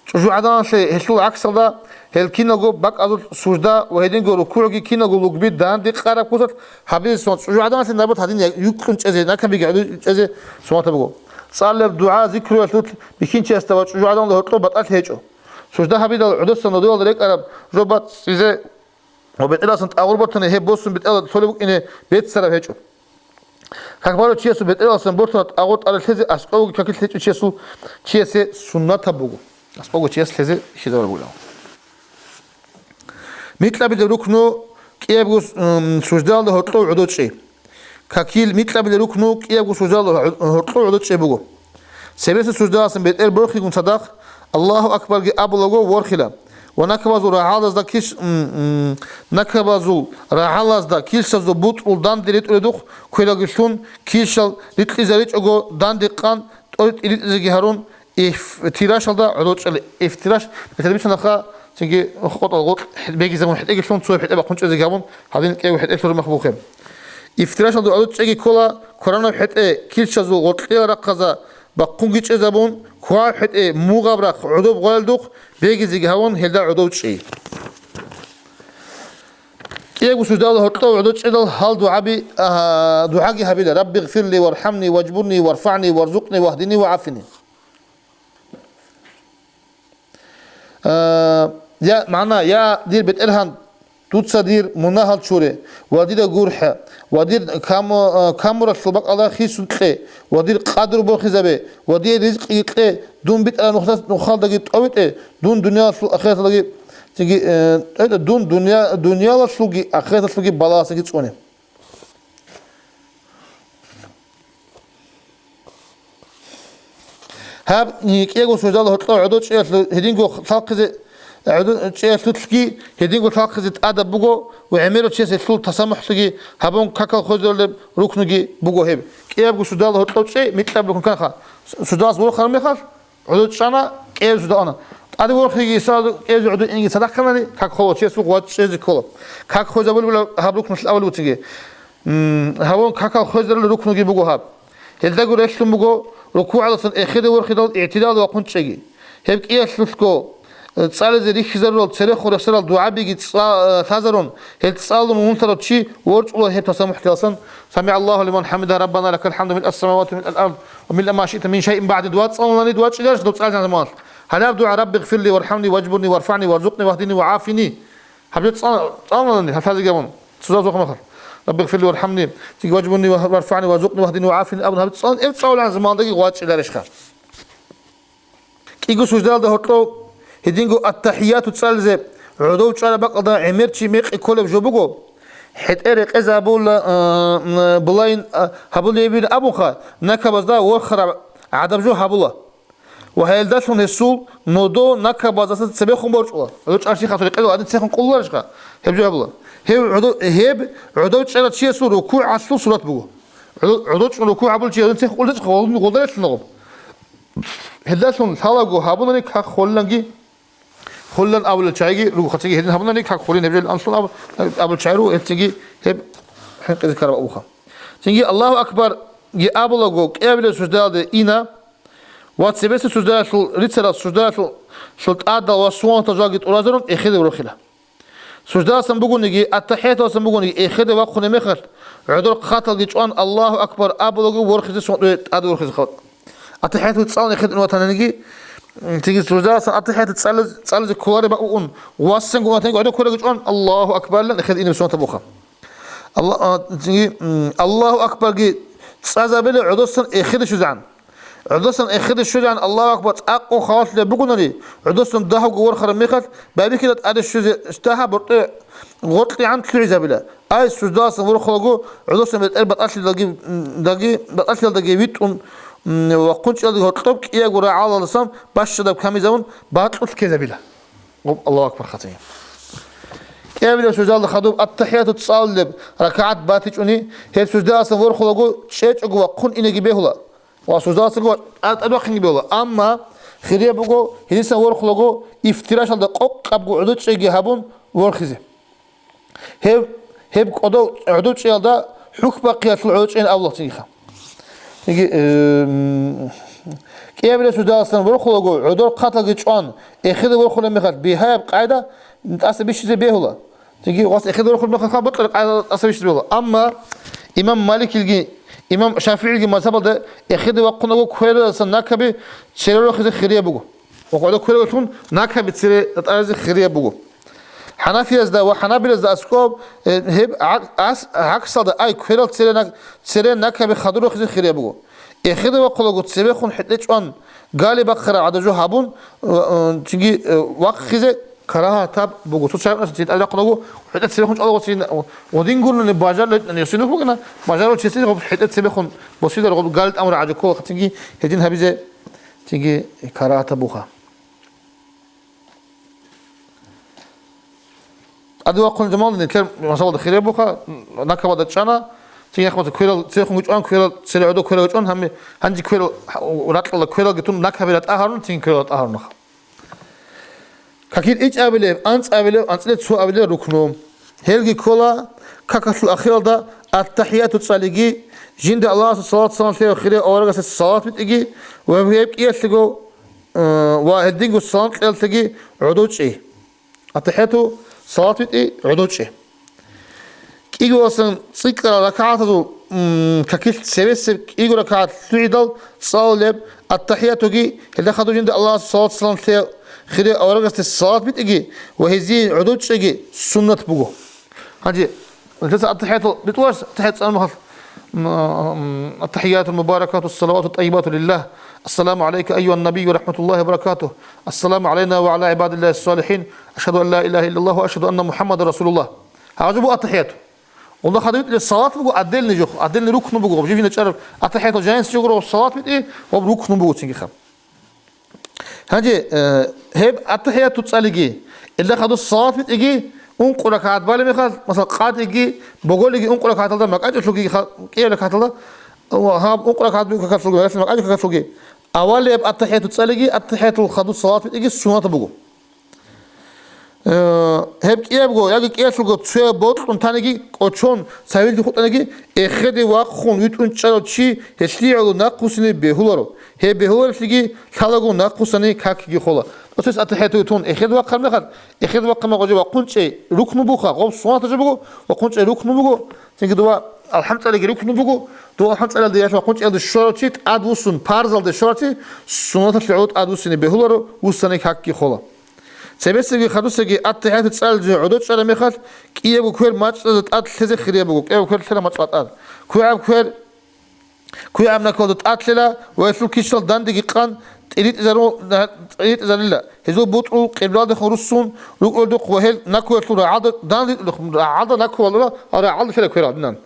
ЧӀужугӀаданалъе гьелъул гӀаксалда, гьел киналго бакӀазул сужда ва гьединго рукугӀги киналго лугби дандекъараб куцалъ гьабизе суннат. ЧӀужугӀаданалъе набат гьадин я-, юкьун чӀезе, накабиги гӀодо чӀезе суннатаб буго. ЦӀалеб дугӀа, зикруялъулъ бихьинчиясда ва чӀужугӀаданалда гьоркьоб батӀалъи гьечӀо. Сужда гьабидал гӀодосан нодоялда рекӀараб жо бацӀцӀизе ва БетӀералдасан тӀагъур бортани гьеб босун БетӀералда толеб букӀине беццараб гьечӀо. Как барав чиясул БетӀералдасан бортараб тӀагъур тӀаде лъезе аскӀовги какилъ гьечӀев чиясул, чиясе суннатаб буго. АскӀовго чияс лъезе хьизабараб бугилан. Микьабилеб рукну кӀиябго, м, суждаялда гьоркьов гӀодов чӀей. Какил микьабилеб рукну кӀиябго суждаялда гьор-, гьоркьов гӀодов чӀей буго. Цебесеб суждаялдасан бетӀер борхигун цадахъ Аллагьу акбарги абулаго ворхила ва накабазул рагӀалдазда килщ-, м, м, накабазул рагӀалдазда килщазул бутӀрул данде ритӀуледухъ квералги лъун, килщал рикьизаричӀого данде къан, тӀой тӀиритӀизеги гьарун, ифтирашалда гӀодов чӀела. Ифтираш, бетӀер бицанаха, цинги къотӀал гъоркь бегизабун хӀетӀеги лъун, цо хӀетӀе бахъун чӀезеги гьабун, гьадин кӀиябго хӀетӀе лъураб мехалъ бухъе. Ифтирашалда гӀодов чӀеги ккола, кваранаб хӀетӀе килщазул гъоркьел рахъаза бахъунги чӀезабун, квараб хӀетӀе мугъаб рахъ гӀодоб гъоялдухъ бегизеги гьавун, гьелда гӀодов чӀей. КӀиябго суждала гьоркьов гӀодов чӀедал гьал дугӀаби, а, дугӀаги гьабила: «Рабби гъфирли вархӀамни важбурни варфагӀни варзукъни вагьдини вагӀафини». А, я, магӀна: «Я дир БетӀергьан, дуца дир мунагьал чуре ва дида гурхӀа, ва дир каму-, а, камуралъул бакӀалда хисун кье, ва дир къадру борхизабе, ва дие ризкъиги кье, дун битӀараб нухда-, нухалдаги тӀовитӀе, дун дуниялалъул ахираталдаги, цинги, э, тӀовитӀе, дун дуния-, дуниялалъулги ахираталъулги балагьасаги цӀуне». Гьаб, м, кӀиябго суждала гьоркьов гӀодов чӀеялъул-, гьединго лъалхъизе, гӀодов чӀеялъулъги, гьединго лъалхъизе тӀадаб буго ва гӀемерав чияс гьелъул тасамухӀлъиги гьабун какал хвезарулеб рукнуги буго гьеб. КӀиябго суждала гьоркьов чӀей микьаб рукну кканха, с-, суждалас ворхараб мехалъ, гӀодов чӀана, кӀияб сужда ана. ТӀаде ворхиги сразу кӀияб гӀодов инги цадахъ кканани, как хвела чиясул вац чӀезе ккола. Как хвезабулеб гьаб рукнулъ авалуцинги. М, гьавун какал хвезарулел рукнуги буго гьаб. Гьелдаго релълъун буго рукугӀалдасан эхеде ворхидал игӀтидалде вахъун чӀеги. Гьеб кӀиялъулъго, э, цӀализе рихьизарурал церехун рехсарал дугӀабиги цӀа-, э, лъазарун, гьел цӀалун вугьунлъарав чи ворчӀула гьеб тасамухӀлъиялдасан: «СамигӀаллагьу лиман хӀамидагь, Раббана лакал хӀамду милъас самавати ва милъал ард ва милъа ма шиъта мин шайин багӀди», дуа цӀалунани дуа чӀезарищ дов цӀализан заманалъ? Гьалаб дугӀа: «Рабби гъфирли вархӀамни важбурни варфагӀни варзукъни вагьдини вагӀафини». Гьаб жо цӀа-, цӀалунани гьалъазеги гьабун, суждалас ворхун мехалъ. Рабби гъфирли вархӀамни, цинги важбунни ва-, варфагӀни варзукъни вагьдини вагӀафини абун гьаб цӀалун, гьеб цӀалулаан заманалдаги вачӀчӀиларищха? КӀиго суждалда гьоркьов гьединго аттахӀияту цӀализе гӀодов чӀараб бакӀалда гӀемер чи мекъи кколеб жо буго, хӀетӀе рекъезабула, а, м, булайин, а, гьабулебин абунха, накабазда ворхараб гӀадаб жо гьабула. Ва гьелдалъун гьесул нодо накабаздаса цебехун борчӀула. ГӀодов чӀарав чиясул рекъезабула гьадин цехун къулларищха? Гьеб жо гьабула. Гьев гӀодов, гьеб гӀодов чӀарав чиясул рукугӀалъул сурат буго. ГӀодов, гӀодов чӀун рукугӀ гьабулев чи гьадин цехун къуллъичӀха, гьалун гъолда релълъун гъоб. Гьелдалъун лъалаго гьабунани как холеланги, холелан абулел чагӀиги руго, хъацаги гьедин гьабунани как холин гьеб жо анлъун аб-, абулел чагӀи руго, гьеб цинги гьеб хӀинкъизе ккараб абуха. Цинги Аллагьу акбарги абулаго кӀиабилеб суждаялде ина ва цебесеб суждаялъул рицарал суждаялъул тӀадал ва суннатал жалги тӀуразарун эхеде ворхила. Суждаласан бугониги, аттахӀияталасан бугониги, эхеде вахъунеб мехалъ, гӀодор хъаталги чӀван, Аллагьу акбар абулаго ворхизе суннат тӀаде ворхизе хал. АттахӀиятал цӀалун эхеде ватананиги, цинги суждаласан аттахӀиятал цӀализ-, цӀализе кколареб бакӀ букӀун, вассингун ватаниги гӀодор кколеги чӀван, Аллагьу акбарлъан эхеде инеб суннат буха. Алла-, а, цинги, м, Аллагьу акбарги цӀазабила гӀодосан эхеде щвезегӀан. ГӀодосан эхеде щвезегӀан Аллагьу акбар цӀакъго халалъулеб бугонари, гӀодосан дагьабго ворхараб мехалъ, байбихьила тӀаде щвезе дагьаб боркье гъоркьегӀан лъугӀизабила. Ай, суждаласан ворхулаго, гӀодосан бетӀер батӀалъиялдаги, м, даги, батӀалъиялдаги витӀун, м, ва хъунчӀиялдаги гьоркьоб кӀиябго рагӀалалдасан бащадаб камизабун бакьулъ ккезабила. Гъоб Аллагьу акбар хъатине. КӀиабилеб суждалда хадуб аттахӀияту цӀалулеб ракагӀат батичӀони, гьеб суждаласан ворхулаго чӀечӀого вахъун инеги бегьула. Ва суждаласаго тӀад-, тӀадвахъинги бегьула. Амма хирияб буго, гьенисан ворхулаго ифтирашалда къокъабго гӀодов чӀейги гьабун ворхизе. Гьеб, гьеб кӀодов гӀодов чӀеялда хӀухьбахъиялъул гӀодов чӀейин абула цинги ха. Цинги, эм, кӀиабилеб суждаласан ворхулаго гӀодор хъаталги чӀван, эхеде ворхулеб мехалъ бигьаяб къайда тӀаса бищизе бегьула. Цинги гъос эхеде ворхулеб мехалъ бокьараб къайда тӀаса бищизе бегьула. Амма имам Маликилги, имам ШафигӀилги мазгьабалда эхеде вахъунаго квералдасан накаби цере рорхизе хирияб буго. Ва гӀодов квералъун накаби цере ратӀаразе хирияб буго. ХӀанафиязда ва хӀанабилазда аскӀоб, э, гьеб гӀакс-, ас-, гӀаксалда, ай, кверал цере нак-, цере накаби хадур рохизе хирияб буго. Эхеде вахъулаго цебехун хӀетӀе чӀван, гали бахъараб гӀадаб жо гьабун, э, э, цинги, э, вахъизе карагьатаб буго. Цо чагӀи цин тӀаде рахъунаго, хӀетӀе цебехун чӀвалаго цин, гъодин гурони бажарулел гьечӀони, ясин вугина, бажарулев чиясе гъоб хӀетӀе цебехун босизе гъоб гали тӀамураб гӀадаб ккола, цинги гьедин гьабизе, цинги карагьатаб буха. ТӀаде вахъун заман нилъер масалда хирияб буха, накабада чӀана, цин яхмаса кверал цехун чӀван, кверал цере гӀодов кверал чӀван, гьанми гьанже кверал ракьалда квералги тун накаби ратӀа гьарун, цин кверал ратӀа гьарун. Какил ичӀабилеб, анцӀабилеб, анцӀила цоабилеб рукну. Гьелги ккола какалъул ахиралда аттахӀияту цӀалиги, жинда Аллагьасул салат-салам лъеяв хирияб аварагасда салат битӀиги ва гьеб кӀиялъего, э, ва гьединго салам кьеялъеги гӀодов чӀей. АттахӀияту салат битӀи гӀодов чӀей. КӀиголасан цӀикӀкӀарал ракагӀатазул, м, какилъ цебесеб кӀиго ракагӀат лъугӀидал цӀалулеб аттахӀиятуги, гьелда хадуб жинда Аллагьасул салат-салам лъеяв хирияб аварагасде салат битӀиги ва гьезие гӀодов чӀейги суннат буго. Гьанже, гьелдаса аттахӀиятал битӀулаш, аттахӀият цӀалун махалъ, м, м, аттахӀиятул мубаракату салавату тӀайибату лиллах. Ассаламу гӀалайка, айюгьан набий, ва рахӀматуллагьи ва баракатугь. Ассаламу гӀалайна ва гӀала гӀибадиллагьи ссалихӀин. Ашгьаду ан ла илагьа иллаллагь ва ашгьаду анна МухӀаммадан расулуллагь. Гьаб жо буго аттахӀияту. Гъолда хадуб битӀулеб салат буго отдельный жо, отдельный рукну буго. Гъоб жиб жинда чӀараб аттахӀиятал жаниса жо гуро салат битӀи, гъоб рукну буго цинги хаб. Гьанже, э, гьеб аттахӀияту цӀалиги, гьелда хадуб салат битӀиги, ункъо ракагӀат балеб мехалъ, масала, къадриги, боголиги ункъо ракагӀаталда макьачӀолъуги ха-, кӀияб ракагӀаталда, ва гьаб ункъо ракагӀат буго какалъулги, макьачӀ какалъулги. Авалияб аттахӀияту цӀалиги, аттахӀиятул хадуб салат битӀиги суннат буго. Э, гьеб кӀиябго яги кӀиялъулго цояб бокьун таниги кӀочон, цавилги хутӀаниги, эхеде вахъун витӀун чӀарав чи гьелъие гӀоло нахъвуссине бегьуларо. Гьеб бегьуларелъиги лъалаго нахъвуссани какги хола. Цоцес аттахӀияту тун эхеде вахъараб мехалъ, эхеде вахъараб мехалъ гъоб жо вахъун чӀей рукну буха, гъоб суннатаб жо буго, вахъун чӀей рукну буго, цинги дова алхӀам цӀалиги рукну буго, дова алхӀам цӀалиялде яхӀ вахъун чӀеялде щварав чи тӀад вуссун, парзалде щварав чи суннаталъе гӀоло тӀад вуссине бегьуларо, вуссани какги хола. Цебесеги хадусеги аттахӀияту цӀализе гӀодов чӀараб мехалъ, кӀиябго квер мачӀазда тӀад лъезе хирияб буго, кӀиябго квер лъела мачӀазда тӀад. КвегӀаб квер, квегӀаб наколда тӀад лъела ва гьелъул килищал дандеги къан тӀиритӀизару-, тӀиритӀизарила. Гьезул бутӀрул къиблаялдехун руссун рукӀуналдухъ ва гьел накоялъул рагӀалда данлъидухъ, рагӀалда накоялъула ва рагӀалда лъела кверал динан.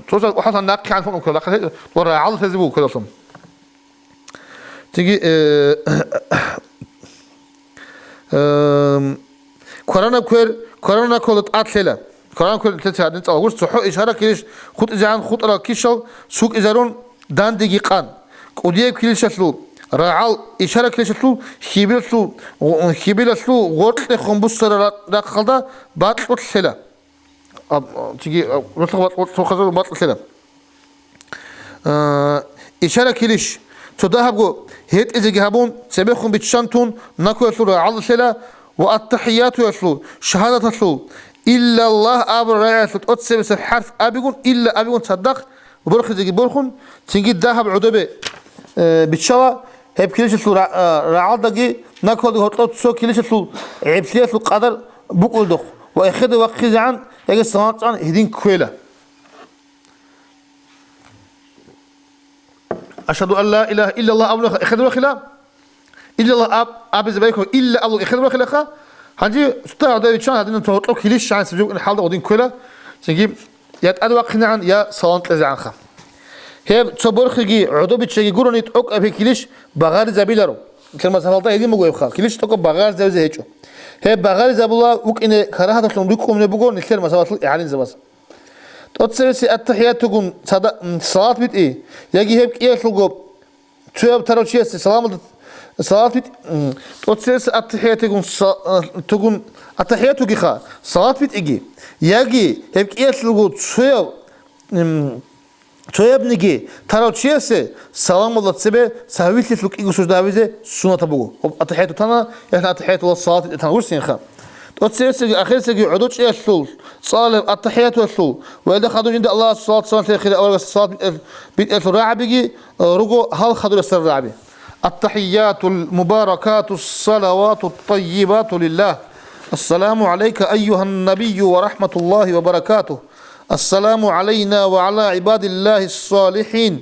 Цоцаз ухӀалъан нахъегӀан хьун кверал, ва рагӀалда лъезе буго квералъун. Цинги, э, эм, кваранаб квер, кваранаб наколда тӀад лъела. Кваранаб квер лъезе гьадин цӀала гурс, цохӀо ишара килищ хутӀизегӀан хутӀарал килищал сукӀизарун дандеги къан. КӀудияб килищалъул рагӀал ишара килищалъул хьибилалъул, хьибилалъул гъоркьехун буссараб рахъ-, рахъалда бакьулъ лъела. Аб-, цинги, а, росулъа бакь-, росулъа бакьулъ лъела. А, ишара килищ, цо дагьабго гьетӀизеги гьабун, цебехун биччан тун, накоялъул рагӀалда лъела ва аттахӀиятуялъул, шагьадаталъул, иллаллагь абураб рагӀиялъул тӀоцебесеб хӀарф абигун, илла абигун цадахъ борхизеги борхун, цинги дагьаб гӀодобе, э, биччала, гьеб килищалъул ра-, а, рагӀалдаги накоялдаги гьоркьоб цо килищалъул гӀеблъиялъул къадар букӀулдухъ ва эхеде вахъизегӀан яги салам цӀан гьедин кквела. Ашгьаду ан ла илагьа иллаллагь абуна эхеде вахила. Иллаллагь аб-, абизе байхъо, илла абун эхеде вахилаха. Гьанже цо дагьаб гӀодов биччан гьадинаб цо гьоркьоб килищ гьанже жо букӀине хӀалда гьедин кквела. Цинги я тӀад вахъинегӀан, я салам кьезегӀанха. Гьеб цо борхиги гӀодобе биччаги гурони тӀокӀаб гьеб килищ багъаризабиларо. Нилъер мазгьабалда гьедин буго гьебха, килищ тӀокӀаб багъаризабизе гьечӀо. Гьеб багъаризабула букӀине карагьаталъун рукӀунеб буго нилъер мазгьабалъул гӀалимзабаз. ТӀоцебесеб аттахӀиятугун цада-, м, салат битӀи, яги гьеб кӀиялъулго цояб тарав чиясе саламалда салат битӀ-, м, тӀоцебесеб аттахӀиятугун са-, а, тугун аттахӀиятугиха салат битӀиги, яги гьеб кӀиялъулго цояб, м, цоябниги тарав чиясе саламалда цебе сагьвилъиялъул кӀиго сужда гьабизе суннатаб буго. Гьоб аттахӀияту тана, яхӀни аттахӀиятуллагь салат битӀи тана гурсинха. ТӀоцебесеги ахирисеги гӀодов чӀиялъул цӀалаб аттахӀиятулъул ва гьелда хадуб жинда Аллагьасул салат-салам лъезе хирияв аварагасда салат битӀел-, битӀиялъул рагӀабиги, э, руго гьал хадурасда рагӀаби. التحيات المباركات الصلوات الطيبات لله. السلام عليك أيها النبي ورحمة الله وبركاته. السلام علينا وعلى عباد الله الصالحين.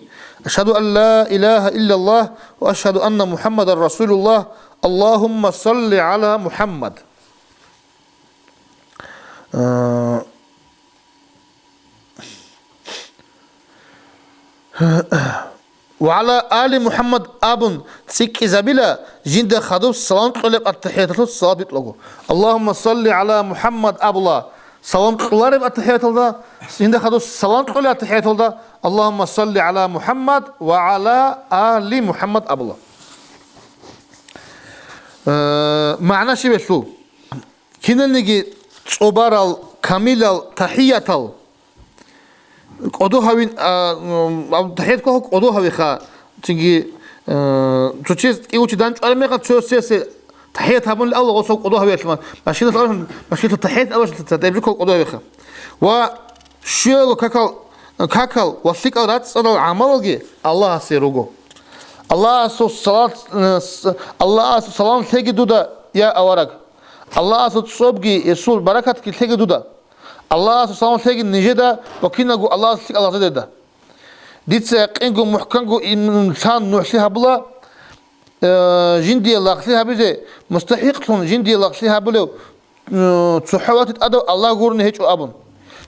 أشهد أن لا إله إلا الله وأشهد أن محمدا رسول الله. اللهم صل على محمد. Э, «Ва гӀала али МухӀаммад» абун цӀикӀкӀизабила, жинда хадуб салам кьолеб аттахӀияталъул салат битӀулаго. «Аллагьумма салли гӀала МухӀаммад» абула, салам кьолареб аттахӀияталда, жинда хадуб салам кьолеб аттахӀияталда, «Аллагьумма салли гӀала МухӀаммад ва гӀала али МухӀаммад» абула. Э, магӀна щибелъул? Киналниги цӀобарал, камилал тахӀиятал кӀодо гьавин, а, м, а, тахӀият ккола кӀодо гьавиха, цинги, э, цо чияс кӀиго чи данчӀвараб мехалъ, цо чиясе тахӀият гьабунилан гъосул кӀодо гьавиялъ ма-, машиналъ абураб, машиналъ тахӀият абураб, цо тӀадеб жо ккола кӀодо гьавиха. Ва щуялго какал, какал ва лъикӀал рацӀцӀадал гӀамалалги Аллагьасе руго. Аллагьасул салат, э, с-, Аллагьасул салам лъеги дуда, я авараг. Аллагьасул цӀобги, гьесул баракатги лъеги дуда. Аллагьасул салам лъеги нижеда ва киналго Аллагьасул лъикӀал лагъзадерида. Дица якъинго мухӀканго ин-, лъан нугӀлъи гьабула, э, жиндие лагълъи гьабизе, мустахӀикълъун жиндие лагълъи гьабулев, э, цохӀо ватӀи тӀадав Аллагь гурони гьечӀо абун.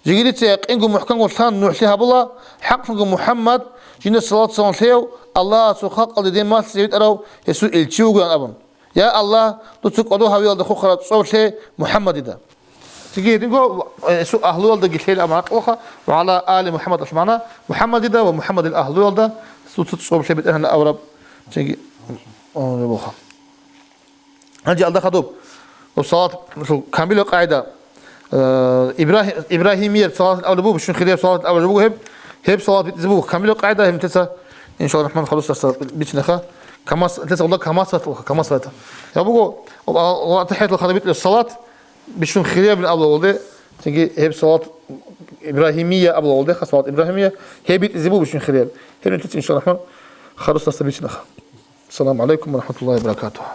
Жеги дица якъинго мухӀканго лъан нугӀлъи гьабула, хӀакълъунго МухӀаммад, жинда салат-салам лъеяв, Аллагьасул халкъалде дин малъизе витӀарав гьесул илчи вугоян абун. Я Аллагь, дуца кӀодо гьавиялда хухараб цӀоб лъе МухӀаммадида. Цинги гьединго, э, гьесул агьлуялдаги лъел амма гьакъалаха, ва гӀала али МухӀаммад, алъ магӀна, МухӀаммадида ва МухӀаммадил агьлуялда дуца цӀоб лъе БетӀергьанна авараб, цинги, о, ребоха. Гьанже алда хадуб, ва салат, камилаб къагӀида, э, Ибрагьи-, Ибрагьимияб салат абулеб буго, бищун хирияб салат абулеб буго гьеб, гьеб салат битӀизе буго, камилаб къагӀида гьеб нилъеца, иншаллагь рахман, халусдаса бицинеха, камас, нилъеца гъолда камас ватулха, камас вата. Я буго, ва, ва тахӀиятул хада битӀулеб салат, бищун хирияб абула гъолде, цинги гьеб салат Ибрагьимия абула гъолде, ха, салат Ибрагьимия, гьеб битӀизе буго бищун хирияб. Гьеб нилъеца, иншаллагь рахман, халусдаса бицинеха. Ассаламу гӀалайкум ва рахматуллагьи ва баракатугьу.